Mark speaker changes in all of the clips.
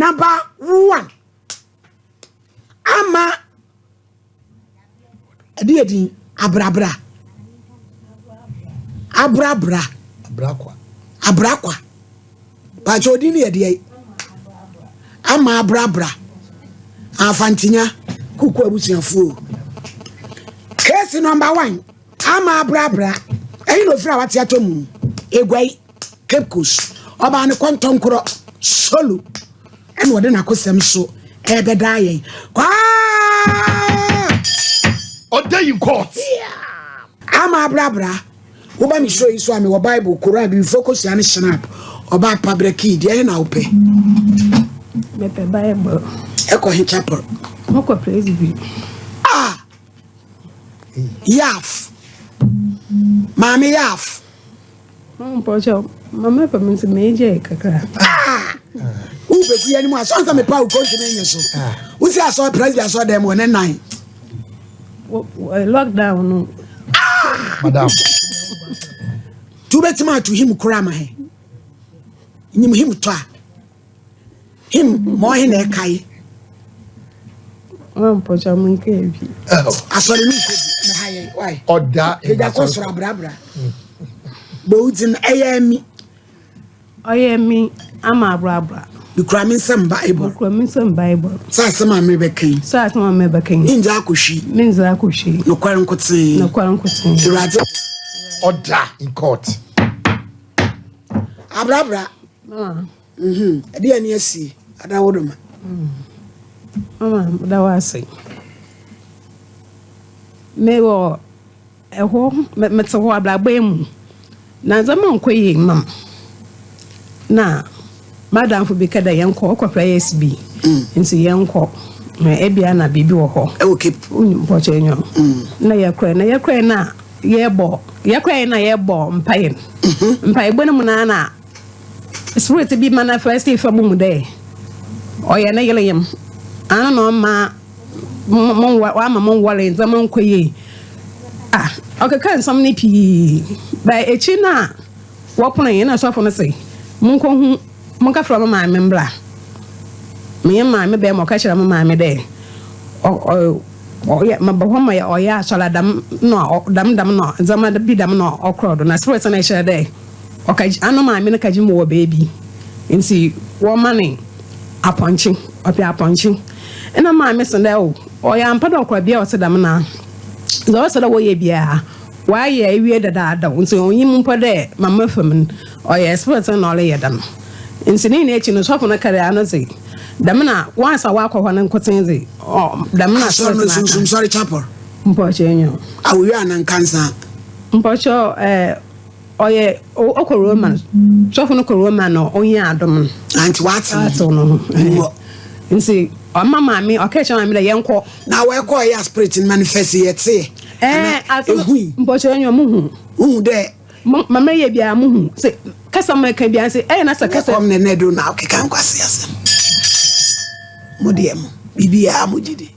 Speaker 1: number 1. Ama ɛde yɛ din abrabra abrabra.
Speaker 2: Abrakwa.
Speaker 1: Abrakwa pàtó odin ni yɛ deɛ ama abrabra afantinya kuku abusuafoɔ. Case number 1, ama abrabra, ɛyi na ofiri a wate atɔ mu Eguai, Cape Coast. Ɔbaa ne kɔntɔnkorɔ solo ɛna ɔde n'akosɛm so ɛbɛda yɛn kwaa.
Speaker 3: Ɔda in court.
Speaker 1: Ama abrabra, woba me show yi so a, mewɔ Bible, Koran, bibifo kosua ne shinap. Ɔba apabrɛ kii deɛ ɛhe na wopɛ?
Speaker 4: Mepɛ Bible.
Speaker 1: Ɛkɔ he chapel?
Speaker 4: Mokɔ Presby.
Speaker 1: Ah, yaf maame yaf.
Speaker 4: Mpɔkyɛ mama pɛ me nti meegye kakra.
Speaker 1: Wobɛku yɛ anim a sɔn sɛ mepa wo kɔntumi nye so wosi asɔ Presby asɔ dɛm wɔ ne nan.
Speaker 4: Lockdown no.
Speaker 2: Madam.
Speaker 1: Nti wobɛtumi ato hymn kora ma he nyim hymn tɔ a hymn ma ɔhe na ɛkae?
Speaker 4: Mpɔkyɛ menka bi.
Speaker 1: Asɔre no nkɔ bi na ha yɛ wae.
Speaker 2: Ɔda.
Speaker 1: Pagya kɔ soro, abrabra bɔwuti no ɛyɛ mi.
Speaker 4: Ɔyɛ mi ama abrabra.
Speaker 1: Mekura me nsɛm Bible.
Speaker 4: Mekura me nsɛm Bible.
Speaker 1: Sɛ asɛm a merebɛka yi.
Speaker 4: Sɛ asɛm a merebɛka yi.
Speaker 1: Mengya akɔhwi.
Speaker 4: Mengya akɔhwi.
Speaker 1: Nokware nkotee.
Speaker 4: Nokware nkotee.
Speaker 1: Awurade.
Speaker 2: Ɔda in court.
Speaker 1: Abrabra.
Speaker 4: Mama.
Speaker 1: Ɛde ani asie adawodoma.
Speaker 4: Mama, da wo ase. Mewɔ ɛhɔ, mete hɔ abrabɔ yi mu na ndzɛmba nkɔ yie mam na madamfo bi ka dɛ yɛnkɔ ɔkɔ prayers bi nti yɛnkɔ na ebia na biribi wɔ hɔ.
Speaker 1: Ɛwɔ Cape.
Speaker 4: Mpɔkyɛ nyɔ na yɛkɔɛ na yɛkɔɛ na yɛbɔ yɛkɔɛ na yɛbɔ mpaeɛ no, mpaebɔ no mu na spirit bi manifest fa mu dɛ ɔyɛ ne yere yam ana na ɔma mo wama mo nwɔre ndzɛmba nkɔ yie. Ah, ɔkeka nsɛm no pii ba ekyi na wɔpono yɛn na sɔfo no sɛ monkɔhu monkafrɛ mo maame mbra. Meyɛ maame bɛɛ ma ɔka kyerɛ mo maame dɛ ɔyɛ maba hɔ ma ɔyɛ asɔre dam na dam dam na ndzɛmba bi dam na ɔkorɔ do na spirit no kyerɛ dɛ ɔka ano maame no kagye mu wɔ beebi nti wɔma ne apɔnkye, ɔpɛ apɔnkye. Ɛna maame sɛ dɛ o ɔyɛ ampa dɛ ɔkora bia ɔte dam na dza ɔsɛ dɛ wɔyɛ biara wayɛ ewie dadaada nti onyim mpo dɛ mama fam no ɔyɛ spirit na ɔreyɛ dam. Nti ne nyinaa akyi no, sɔfo no kare ano dze dɛm na wansa wakɔ hɔ no nkoten dze ɔ dɛm na
Speaker 1: asɔre
Speaker 4: spirit
Speaker 1: no
Speaker 4: no aka.
Speaker 1: Sunsum sɔre chapel.
Speaker 4: Mpɔkyɛ nyɛ.
Speaker 1: Awowie anankansa.
Speaker 4: Mpɔkyɛ ɔyɛ ɔkɔ Roman, sɔfo no kɔ Roman na ɔnyɛ adom no.
Speaker 1: Anti wate.
Speaker 4: Atew no ho.
Speaker 1: Wɔ.
Speaker 4: Nti ɔma maame ɔka kyerɛ maame dɛ yɛnkɔ.
Speaker 1: Na wɔkɔ ɛyɛ a spirit no manifest yɛ teɛ.
Speaker 4: Asɛm
Speaker 1: ehui.
Speaker 4: Mpɔkyɛ nyɛ muhu.
Speaker 1: Wohu dɛ.
Speaker 4: Mama yɛ biara muhu sɛ kasa ma ka biara sɛ ɛyɛ na sɛ kasa.
Speaker 1: Kɔm ne ne do na ɔkeka nkwasi asɛm mo deɛ mo biribiara mo gyi di.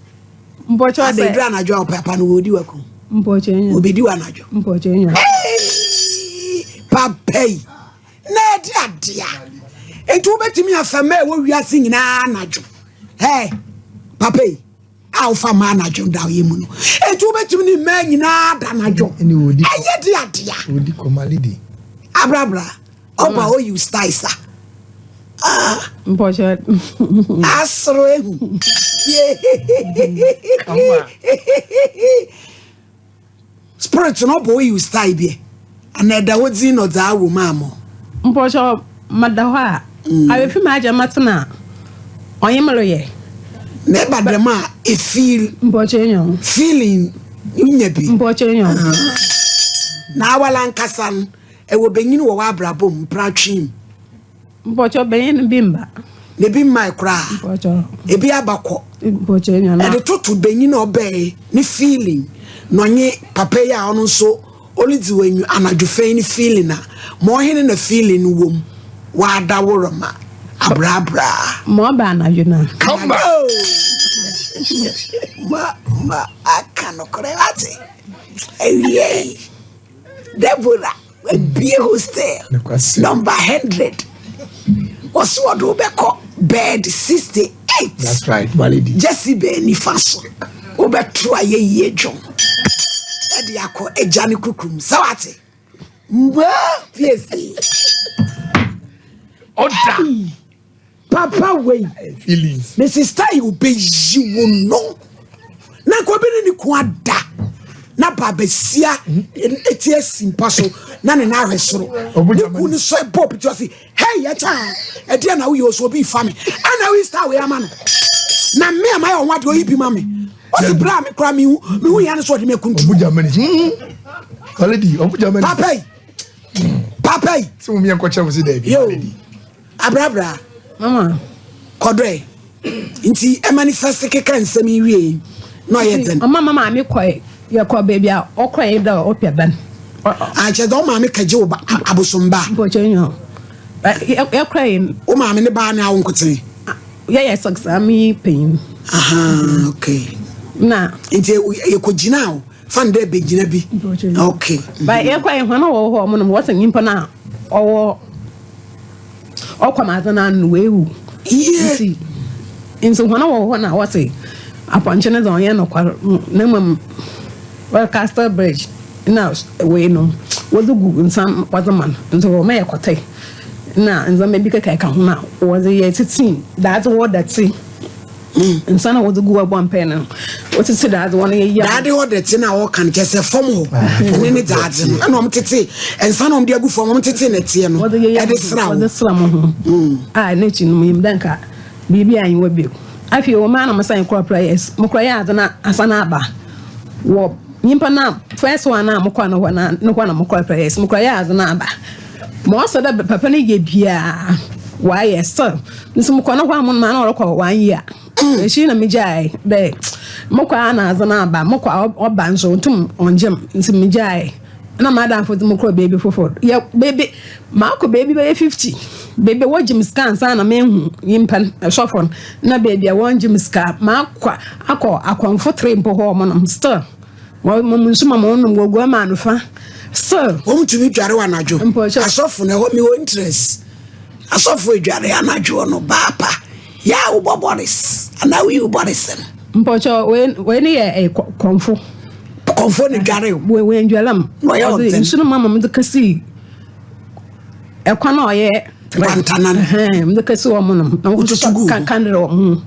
Speaker 4: Mpɔkyɛ
Speaker 1: Ada
Speaker 4: sɛ
Speaker 1: eduru anadwo a ɔpɛ no wɔdi wako.
Speaker 4: Mpɔkyɛ nyɛ.
Speaker 1: Obedi wa anadwo.
Speaker 4: Mpɔkyɛ nyɛ.
Speaker 1: Hey! Papa yi na ɛde adea nti wobɛtumi afa mmaa a ɛwɔ wiase nyinaa anadwo. Hey, papa yi a wofa mmaa anadwo da ɔyɛ mu no, nti wobɛtumi ne mmaa nyinaa da anadwo.
Speaker 2: Ɛne wɔdi.
Speaker 1: Ɛyɛ de adea.
Speaker 2: Wɔdi kɔmalidi.
Speaker 1: Abrabra ɔba oyi style sa. Ah.
Speaker 4: Mpɔkyɛ.
Speaker 1: Asoro ehu.
Speaker 2: Kama.
Speaker 1: Spirit no ɔbɔ oyi style bi ana ɛda hɔ dzin na ɔdze awo mu amɔ.
Speaker 4: Mpɔkyɛ mada hɔ a awefi ma agya matena ɔnye me reyɛ.
Speaker 1: Na ɛba dɛm a efeel.
Speaker 4: Mpɔkyɛ nyɛ.
Speaker 1: Feeling nya bi.
Speaker 4: Mpɔkyɛ nyɛ.
Speaker 1: Na awala nkasa no ɛwɔ benyin wɔ w'abrabɔ mu mpratwe mu?
Speaker 4: Mpɔkyɛ bɛyɛ no bi mba.
Speaker 1: Na ebi mmae koraa?
Speaker 4: Mpɔkyɛ.
Speaker 1: Ebi aba kɔ?
Speaker 4: Mpɔkyɛ nyɛ na.
Speaker 1: Ɛde toto benyin a ɔbɛɛ ne feeling na ɔnye papa yi a ɔno nso ɔredzi wɔ anadwo fɛn ne feeling a ma ɔhene na feeling no wɔ mu wada worɔ ma abrabra.
Speaker 4: Ma ɔba anadwo na.
Speaker 3: Kama.
Speaker 1: Ma aka nokorɛ wate awie yi, Deborah wabie hostel.
Speaker 2: Nokwasɛm.
Speaker 1: Number 100 wɔso wɔde wobɛkɔ. Bed 68.
Speaker 2: That's right, my lady.
Speaker 1: Jezebel nifa so. Wobɛto ayɛyie dwom ɛde akɔ agya ne kukum. Sɛ wate? Mbaa piesie.
Speaker 3: Order.
Speaker 1: Papa wei.
Speaker 2: Feelings.
Speaker 1: Me sister yi obeyi wo no. Na nka obi ne ne ko ada. Na ba besia eti asi mpa so na ne nan ahwɛ soro. Ne ku ne so ɛbɔ piti ɔsi hey ɛkyɛ a ɛdeɛ na woyɛ ɔsɛ obi fa me. Ɛna woyi star wei ama no. Na me a mayɛ ɔho adeɛ ɔyi bi ma me. Ɔsi bra me kora me hu me hu ya ne so ɔde me akuntu.
Speaker 2: Ɔmo Germany. Already ɔmo Germany.
Speaker 1: Papa yi. Papa yi.
Speaker 2: Sɛ mo miɛ nkɔkyerɛ mo si dɛbi.
Speaker 1: Yo. Abrabra.
Speaker 4: Mama.
Speaker 1: Kɔdɔɛ. Nti ɛma ne fɛse keka nsɛm yi wie na ɔyɛ dzen.
Speaker 4: Ɔma ma maame kɔe. Yɛkɔ baabi a ɔkɔe dɛ ɔpɛ bɛn.
Speaker 1: Akyɛ dɛ ɔmaame kɛgye wo ba abosomba.
Speaker 4: Mpɔkyɛ nyo. Yɛkɔe.
Speaker 1: Wo maame ne baa ne awo nkotsee.
Speaker 4: Yɛyɛ six ame panyin.
Speaker 1: Aha okay.
Speaker 4: Na.
Speaker 1: Nti yɛkɔ gyina o. Fa no dɛ bɛgyina bi. Okay.
Speaker 4: Ba yɛkɔe hɔn a wɔwɔ hɔ ɔmo nom wɔsɛ nyimpa no a ɔwɔ. Ɔkɔ ma adze no ano no oewu.
Speaker 1: Yie.
Speaker 4: Ntsi ntsi hɔn a wɔwɔ hɔ na wɔse apɔnkye no dze ɔnnyɛ nokwar na mbom Castle Bridge na wei no wɔdze gu nsa wɔdze ma no ntsi wɔma yɛkɔtɔe na ndzɛmba bi kɛkɛ ka ho na wɔdze yɛ tsitsii daadze wɔ dɛtse. Nsa na wɔdze gu hɔ bɔ mpaa no, wotsetse daadze hɔ no yɛyɛ.
Speaker 1: Daadze hɔ dɛtse no a wɔka no kyerɛ sɛ fam hɔ ɛne ne daadze no ɛna wɔtete nsa na wɔde agu fam wɔtete nɛteɛ no ɛde sra wo.
Speaker 4: Wɔdze sra mo ho a n'ekyir no minyim dɛ nka biribi annyi hɔ bio. Afei wɔ mu ara na mesan kɔr prayers, mokɔr yɛ adze na asan aba wɔ nyimpa no a first one a mokɔr no hɔ no hɔ na mokɔr prayers, mokɔr yɛ adze na aba. Ma ɔsɛ dɛ papa no yɛ biara ɔayɛ still. Nso mokɔ no hɔ a mo ma na ɔrokɔ one year. Ekyir na megyae dɛ mokɔ a na adze no aba, mokɔ a ɔba nso onntum ɔnngye m' ntsi megyae. Nna m'adamfo dze mo kɔr beebi fofor. Yɛ beebi makɔ beebi bɛyɛ 50, beebi a wɔgye me sika ansaana meehu nyimpa no, sɔfo no, na beebi a wɔnngye me sika. Makɔ akɔ akɔmfo three mpo hɔ ɔmo still wɔma mo nsu ma mo nom wɔgua ma anofa still.
Speaker 1: Wɔn tumi dware wɔ anadwo. Asɔfo no ɛhɔ mewɔ interest. Asɔfo edware anadwo no baapa. Yɛ a wobɔ bɔres anaa woyi wo bɔres no.
Speaker 4: Mpɔkyɛ wei wei ne yɛ ɛyɛ kɔnfo.
Speaker 1: Kɔnfo ne dware o.
Speaker 4: Wei wei ndware m.
Speaker 1: Ɔyɛ
Speaker 4: Ɔdze
Speaker 1: ɔdzen.
Speaker 4: nsu no ma ma medze kesi ɛkwan a ɔyɛ.
Speaker 1: Kwantanan.
Speaker 4: Ɛhɛn medze kesi wɔn nom. Na
Speaker 1: Wotutu gu ho.
Speaker 4: Kandere wɔn ho.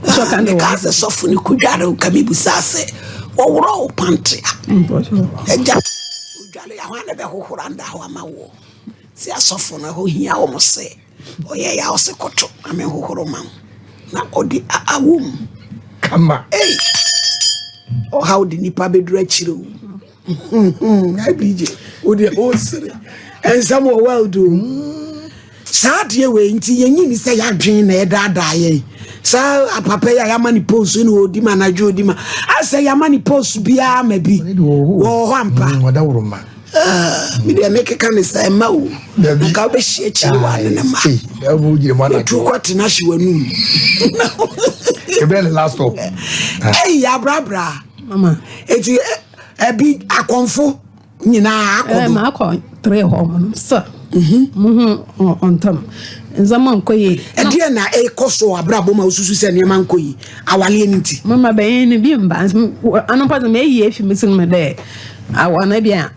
Speaker 4: Wosɔ kandere wɔn
Speaker 1: Mekaa sɛ sɔfo no kɔdware wo ka mebusaa sɛ wɔworɔ wo pante a.
Speaker 4: Mpɔkyɛ.
Speaker 1: Agya odware a hwan na bɛhohoro anda hɔ ama woɔ? Sɛ asɔfo no ɛhɔ hia wɔn sɛ ɔyɛ ya ɔsɛ kɔtɔ na me hohoro ma wo na ɔde awɔ mu.
Speaker 2: Kama.
Speaker 1: Ei! Ɔhaw de nipa bɛduru akyire o. IBJ, wo deɛ wosere. Ɛnsɛm wɔ world o. Saa adeɛ wei nti yɛnyi ni sɛ yɛadwen na ɛdaadaa yɛn. Saa apapa yi a yɛama ne post na ɔdi ma anadwo ɔdi ma. Asɛ yɛama ne post biara ma bi. Wɔ hɔ ampa.
Speaker 2: Ɔdaworo ma.
Speaker 1: Ah, me deɛ mekeka ne sɛ ɛma o nka wobɛhyia akyiri wɔ ane ne ma ɛtu kɔtena hye w'anum ɛyi abrabra ɛti ɛbi akɔmfo nyinaa akɔ do
Speaker 4: maakɔ tere hɔ mo sɛ muhu ɔntam ndzɛmba nkɔ yie
Speaker 1: ɛdeɛ na ɛkɔ so abrabɔ ma wosusu sɛ nneɛma nkɔ yi awaleɛ no nti
Speaker 4: mama bɛyɛ no bi mba anɔpa dze meyi efi me tsir mu dɛ awɔ no bi a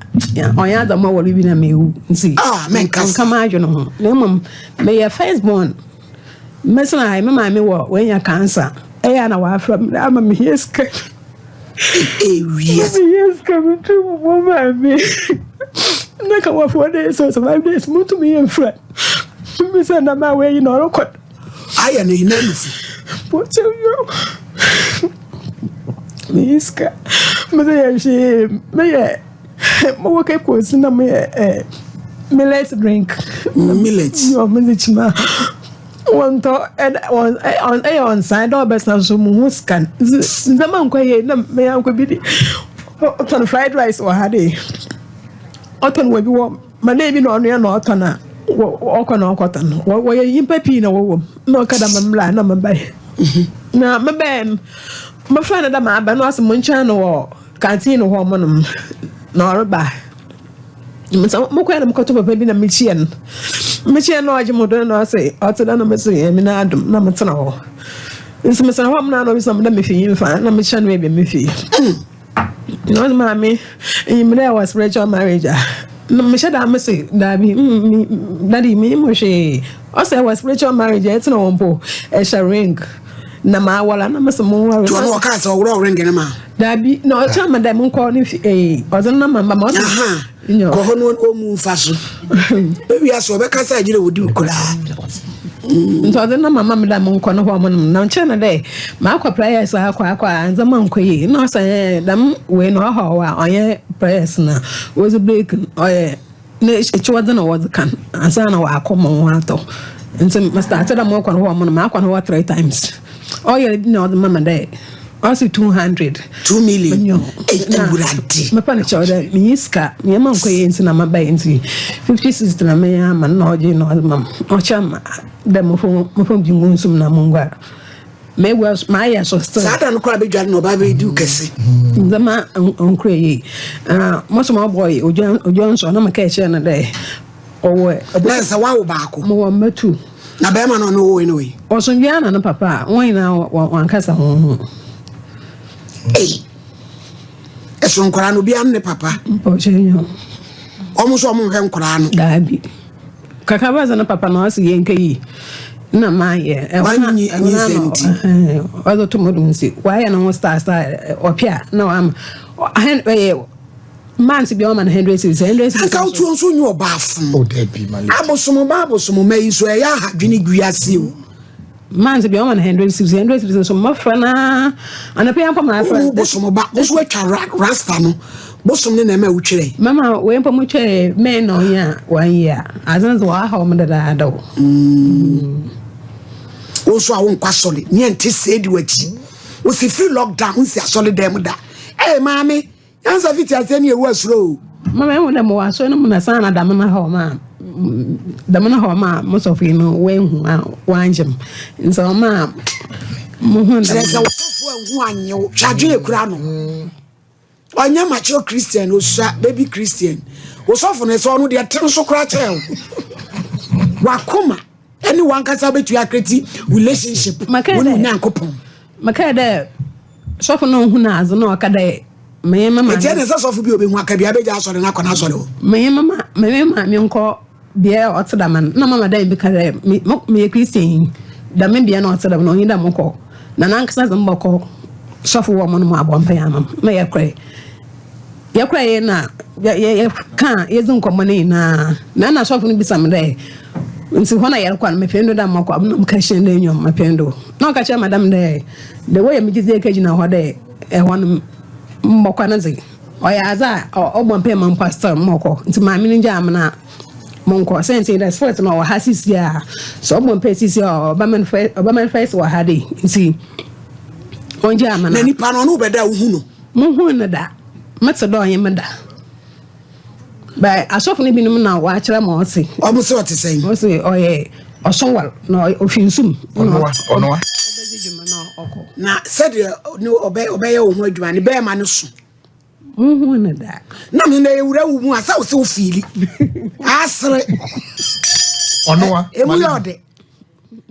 Speaker 4: ɔnyɛ adze ma wɔre bi na mewu nti
Speaker 1: ah,
Speaker 4: nka m'adwene ho na mmom meyɛ first born mɛsena ha me maame wɔ wanya cancer ɛyɛ a na wɔafrɛ me ama mehia sika
Speaker 1: ewia
Speaker 4: mehia sika metu mu mɔ maame na ka wɔ 4 days or 5 days motumi yɛ mfrɛ mesɛ na ma wɔayi na ɔrekɔ
Speaker 1: ayɛ no hina nufu
Speaker 4: bɔkyɛ yo meyi sika mese yɛ hwee meyɛ mowɔ Cape Coast na meyɛ eh, millet drink
Speaker 1: millet
Speaker 4: yɛ mede kyima wɔntɔ ɛyɛ ɔnsan dɛ ɔbɛsena so muhu sika ndzɛmba nkɔ yie na meyɛ ankɔ bi de ɔtɔn fried rice wɔ ha de ɔtɔn wɔ bi wɔ ma na ebi na ɔnoa na ɔtɔn a ɔkɔ na ɔkɔtɔn wɔyɛ nyimpa pii na wɔwɔ mu na ɔka dɛ memmra na mebae na mebae no mefrɛ no dɛ maaba na ɔse mo nkyɛn no wɔ canteen hɔ monom na ɔreba mokɔɛ na mokɔto papa bi na mekyia no. Mekyia na ɔgye mo do na ɔse ɔtse dɛn na mese Nyame n'adom na metsena hɔ. Ntsi metsena hɔ na na obisa me dɛ mifi nyimfa na mekyerɛ no beebi a mifi. Na ɔse maame enyim dɛ ɛwɔ spiritual marriage a na mehyɛ da mese daabi daddy mennyim ho hwee. Ɔse ɛwɔ spiritual marriage a ɛtsena hɔ mpo ɛhyɛ ring na mawar a na mese monwar.
Speaker 1: Nti ɔno ɔkaa sɛ ɔworɔw ring no ma wo?
Speaker 4: Daabi na ɔkyerɛ me dɛ monkɔ ne fie ɔdze no nama ma ɔse.
Speaker 1: Kɔ hɔ no ɔmu mfa so. Bɛwia so ɔbɛka sɛ agyerɛ wɔdi wo koraa.
Speaker 4: Nti ɔdze no mama me dɛ monkɔ no hɔ ɔmo nom na ɔkyerɛ no dɛ makɔ prayers akɔ akɔ a ndzɛmba nnkɔ yie na ɔsɛ ɛɛ dɛm wei no ɔhaw wo a ɔnnyɛ prayers na wɔdze break no ɔyɛ ne ekyiwadze na wɔdze ka ansa na ɔakɔ ma woho atɔ ntsi me start dɛ mokɔ no hɔ ɔmo nom makɔ no hɔ 3 times ɔyɛ bi na ɔdze ma me dɛ ɔse 200.
Speaker 1: 2 million. Awurade.
Speaker 4: Mepa no kyɛw dɛ menyi sika nneɛma nkɔ yie nti na maba yi nti 50 60 na menya ama no na ɔgye na ɔdze ma m ɔkyɛ ma dɛ mofo mofo bi ngu nsum na monguar megua maayɛ so still.
Speaker 1: Saa da no koraa bɛdware na ɔbaa bɛdi wo kɛse.
Speaker 4: Ndzɛmba nkora yie moso ma ɔbɔe odwa nso na meka kyerɛ no dɛ ɔwɔ.
Speaker 1: Na sɛ woawo baako.
Speaker 4: Mowɔ mma tu.
Speaker 1: Na bɛrima no ɔno wowɔ no wei.
Speaker 4: Ɔsomdwea na ne papa a wɔn nyinaa wankasa wɔn ho.
Speaker 1: Ei. Ɛso nkwaraa no obiara ne papa.
Speaker 4: Mpɔkyɛ nyɛ.
Speaker 1: Ɔmo nso ɔmo nhwɛ nkwaraa no.
Speaker 4: Daabi. Kakra sɛ ne papa na ɔsi yɛn nka yi na maa yɛ.
Speaker 1: Wanyi nyinsɛn nti.
Speaker 4: Ɔdze to mo do nti wayɛ ne ho star star ɔpɛ a na wama ahɛn ɛyɛ months bi ɔma no 100 cedis 100 cedis.
Speaker 1: Nka wotuo nso nyɛ ɔbaafo.
Speaker 2: Oh, Debbie, my lady.
Speaker 1: Abosom ba abosom ma yi so ɛyɛ ahadwene gu ase o.
Speaker 4: Months bi ɔma no 100 cedis 100 cedis nso mmɔfra naa anɔpɛ yɛn mpo maa
Speaker 1: Wohu bosom ba wo so atwa rasta no bosom ne na ɛma wotwerɛ.
Speaker 4: Mama wei mpo mo twɛ mɛn na ɔnyɛ a 1 year adze no dze wɔahaw mo dadaada o.
Speaker 1: Wo nso a wonkɔ asɔre ne ɛnte sɛɛ di w'akyi. Wosi firi lockdown wonsi asɔre dan mu da. Ɛyɛ maame nyansa fiti aseɛ ne ɛwu asuro o.
Speaker 4: Mama ehu dɛ mowɔ asɔre no mu na san na dɛm no haw ma dɛm no haw ma mo sɔfo yi no woehu a wɔangye m nti ɔma muhu dɛm.
Speaker 1: Kyerɛ sɛ wosɔfo anhu anye wo hwɛ adwene ekura no. Ɔnyɛ mature Christian osua baby Christian. Wosɔfo no sɛ ɔno deɛ te nso koraa kyerɛ wo. Wakoma ɛne wankasa bɛtumi acreate relationship
Speaker 4: Maka
Speaker 1: wo ne
Speaker 4: dɛ-
Speaker 1: Onyankopɔn.
Speaker 4: Mekae dɛ sɔfo no hu no adze na ɔka dɛ menye me
Speaker 1: Ɛtiɛ
Speaker 4: maame
Speaker 1: ne sɛ sɔfo bi a obɛhu aka bi abɛgya asɔre no akɔ n'asɔre hɔ.
Speaker 4: menye maame nkɔ bea a ɔte dɛm no na mama dan bi ka dɛ meyɛ Christian yi dɛm bea na ɔte dɛm no ɔnye dɛ mokɔ na nankasa dze mbɔkɔ sɔfo wɔ mo no mu abɔ mpae ama m na yɛkɔe yɛkɔe na yɛka yɛdzi nkɔmmɔ no nyinaa na sɔfo no bisa me dɛ nti hɔ na yɛrekɔ no mepɛn do dɛ mɔkɔ na meka hyɛn dɛ nnwom mepɛn do na ɔka kyerɛ madam dɛ de wɔyɛ megye dzi ɛka hɔ dɛ ɛhɔ no mmɔkɔ no dze ɔyɛ adze a ɔbɔ mpae ma mpo asɛ mmɔkɔ nti maame no gyaa me na monkɔ sɛnti dɛ spirit no ɔwɔ ha sisi a sɛ ɔbɔ mpae sisi a ɔba manifest wɔ ha de nti ɔngyaa me
Speaker 1: Na
Speaker 4: na
Speaker 1: nipa no ɔno wobɛda a wohu no.
Speaker 4: muhu no da mete dɛ ɔnye me da bɛ asɔfo no binom na wɔakyerɛ ma ɔte.
Speaker 1: Ɔmo sɛ ɔte sɛn.
Speaker 4: Ɔse ɔyɛ ɔsowar na ofi nsum.
Speaker 2: Ɔnoa, ɔnoa.
Speaker 4: Ɔbɛdzi dwuma na ɔkɔ.
Speaker 1: Na sɛdeɛ ne ɔbɛyɛ wo ho adwuma ne bɛrima no so.
Speaker 4: Muhu no da.
Speaker 1: Na me na ewura wo mu a sɛ wo sɛ wo fiili. Asere.
Speaker 2: Ɔnoa.
Speaker 1: Emu yɛ ɔde.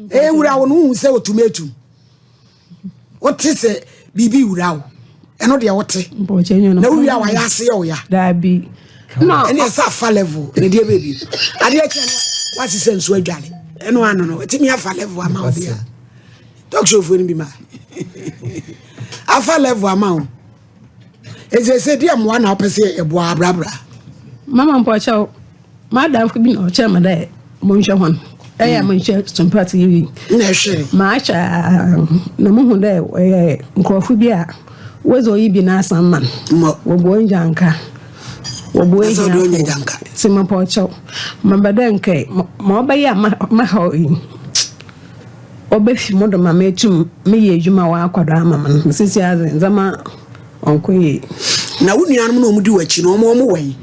Speaker 1: Ewura wo no wohu sɛ otumi etum. Wote sɛ biribi wura wo. Ɛno deɛ wote.
Speaker 4: Mpɔkyɛ nwa no.
Speaker 1: Na wowie a wayɛ ase yɛ wo ya.
Speaker 4: Daabi. Na
Speaker 1: Ɛne ɛsɛ afa level ne deɛ baabi. Adeɛ kyɛ no wasesɛ nsuo adwale. Ɛno ano no ɛtumi afa level ama wo bia. Talk show foɔ no bi ma. Afa level ama wo. Ɛsɛ sɛ deɛ mmoa na wopɛ sɛ ɛboa abrabra.
Speaker 4: Mama mpɔkyɛw madamfo bi na ɔkyerɛ me dɛ monhwɛ hɔn ɛyɛ monhwɛ Sompa TV.
Speaker 1: Na ɛhwɛ.
Speaker 4: Maakyɛ na muhu dɛ ɛyɛ nkurɔfo bi a wɔdze oyi bi n'asɛm ma no.
Speaker 1: Mmɔ.
Speaker 4: Wɔbua ngyanka. Wɔbua
Speaker 1: Ɛsɛ ɔde onya
Speaker 4: ahiafo.
Speaker 1: gyanka.
Speaker 4: Nti mapɔkyɛw maba dɛ nkɛ ma ɔbɛyɛ a mahaw yi ɔbɛfi mo do ma metum meyɛ adwuma a wɔakɔ do ama me no sisi adze ndzɛmba ɔnkɔ yie.
Speaker 1: Na wo nuanom na ɔmo di w'akyi no ɔmo wɔ yi.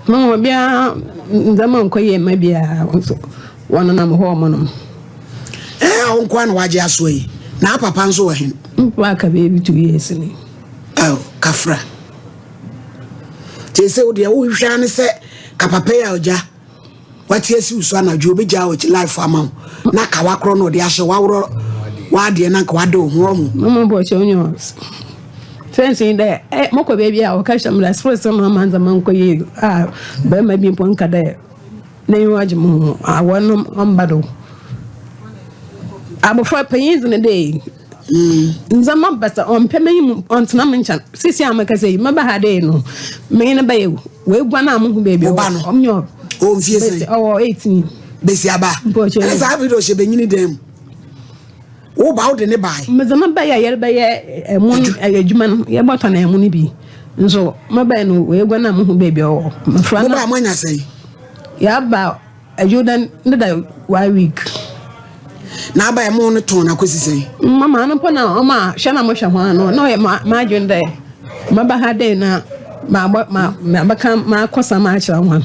Speaker 4: Mama obiara ndzɛmba nkɔ yie ma biara nso wɔnenam hɔ ɔmo nom.
Speaker 1: Ɛɛ wo nkoa na wagye asoɔ yi. Na papa nso wɔ hen.
Speaker 4: Mpo aka baabi 2 years ni.
Speaker 1: Ɛw kafra. Kyerɛ sɛ wo deɛ wohwehwɛ ne sɛ ka papa yi a ɔgya. Wate asi wo so anadwo obɛgyaa wo life ama wo na kawa korɔ na ɔde ahyɛ waworɔ w'adeɛ na nka wade wo ho ɔho.
Speaker 4: Mama bɔ kyɛ onye sɛnsin dɛ ɛ mokɔ baabi a wɔka hyɛ me dɛ spirit sɛ mama ndzɛmba nkɔ yie a bɛrima bi mpo nka dɛ n'enyiwa gye mo ho awɔ no ɔmba do abɔfra panyin dze no dɛ ndzɛmba basa ɔmmpɛ m'enyim ɔnntsena me nkyɛn sisi a mekasa yi mɛba ha dɛ no menye no bɛyɛ oeguan a munnhu beebi
Speaker 1: ɔwɔ no
Speaker 4: ɔnyɛ
Speaker 1: ɔwɔ mfie sɛn
Speaker 4: ɔwɔ 18
Speaker 1: besi aba ɛne saa afei de ɔhyɛ bɛnyini dan mu wo ba wode ne bae
Speaker 4: medze me bae a yɛrebɛyɛ ɛmo adwuma no yɛbɔtɔn ɛmo no bi nso mɛbae no oeguan a munnhu beebi ɔwɔ
Speaker 1: mmofra no mobaa moanya sɛn
Speaker 4: yɛaba Adwoda ne da one week.
Speaker 1: Na aba ɛmo no tɔn akosi sɛn?
Speaker 4: Mama no mpo na ɔma hwɛ na mohwɛ ho ano na ɔyɛ m'adwene dɛ maba ha dɛ na mabɔ ma mabɛka makɔ sam akyerɛ ho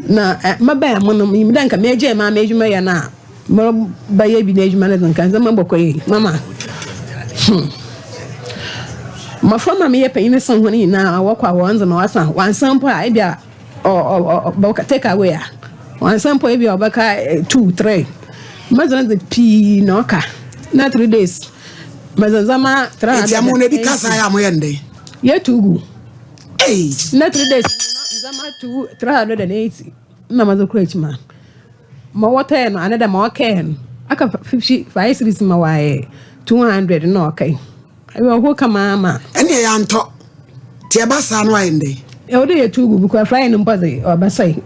Speaker 4: na maba ɛmo no menyim dɛ nka megyae maa m'edwuma yɛ no a merebɛyɛ bi n'edwuma no dze nka ndzɛmba bɔkɔ yie mama hmm mmɔfra ma meyɛ panyin sen hɔn nyinaa wɔkɔ a wɔn dze no wɔasan wɔansan mpo a ebia ɔbɛka take away a wansa mpo ebi a ɔbɛka eh, two three mɛdze dze pii na ɔka na 3 days mɛdze ndzɛmba 300.
Speaker 1: Nti ɛmo no ebi ka saa yɛ a moyɛ no dɛn?
Speaker 4: Yɛtu gu na 3 days ndzɛmba two 380 na mɛdze kɔ akyi ma ma wɔtɔɛ no ane dɛ ma ɔkɛɛ no aka 55 cedis ma wɔayɛ 200 na ɔkɛe ɛwɔ hɔ kama ama.
Speaker 1: Ɛne ɛyɛ antɔ nti ɛba saa no ayɛ ndɛn?
Speaker 4: Ɛwɔ dɛ yɛtu gu because frying no mpo dze ɔbɛsɛe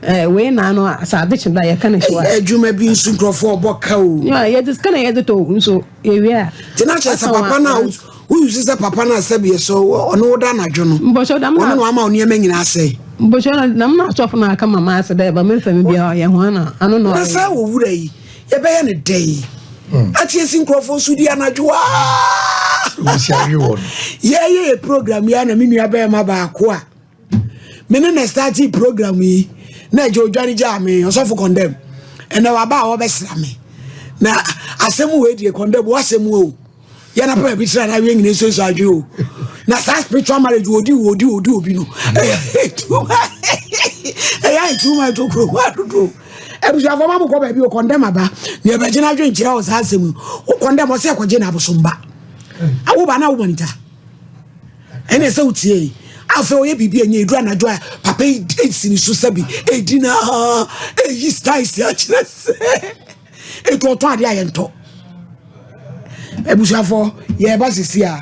Speaker 4: ɛɛ wei na ano sɛ ade kye da yɛka no hyew a.
Speaker 1: Adwuma bi nso nkurɔfoɔ ɔbɔ ka o.
Speaker 4: Yɛde sika na yɛde tɔ nso yɛwie a.
Speaker 1: Nti na kyerɛ sɛ papa no a woyi so sɛ papa no a sɛbi ɛsɛ ɔne wo da anadwo no.
Speaker 4: Mbɔsɔ dam
Speaker 1: na ɔno na wama wo nneɛma nyinaa sɛe.
Speaker 4: Mbɔsɔ na dam na asɔfo na aka mama ase dɛ ba mefa mi bia ɔyɛ ho ana ano na
Speaker 1: ɔyɛ. Na saa wɔ wura yi yɛbɛyɛ no dɛn? Ate asi nkurɔfoɔ so di anadwo aa. Yɛyɛ yɛ program yi a na me nua bɛrima baako a me ne na starte program yi na agya odwane gyaa me ɔsɔfo condemn ɛnɛ waba a wɔbɛsra me na asɛm wei deɛ condemn wasɛm o yɛn apɛ bi tira na awie nyina nso nso adwe o na saa spiritual marriage wɔdi wɔdi wɔdi obi no ɛyɛ too much ɛyɛ too much okuro mu adodo abusuafo ma mo kɔ baabi o condemn aba na ɛbɛgye no adwe nkyerɛ wɔ saa asɛm yi o condemn ɔsɛ ɛkɔgye na abosomba awo ba na awo manita ɛna ɛsɛ wotie yi afei ɔyɛ biribi a ɛnyɛ ɛduru anadwo a papa yi si ne so sɛbi ɛdi na ɛyi styles akyerɛ sɛ ɛtu ɔtɔn adeɛ a yɛntɔ abusuafoɔ yɛba sisi a.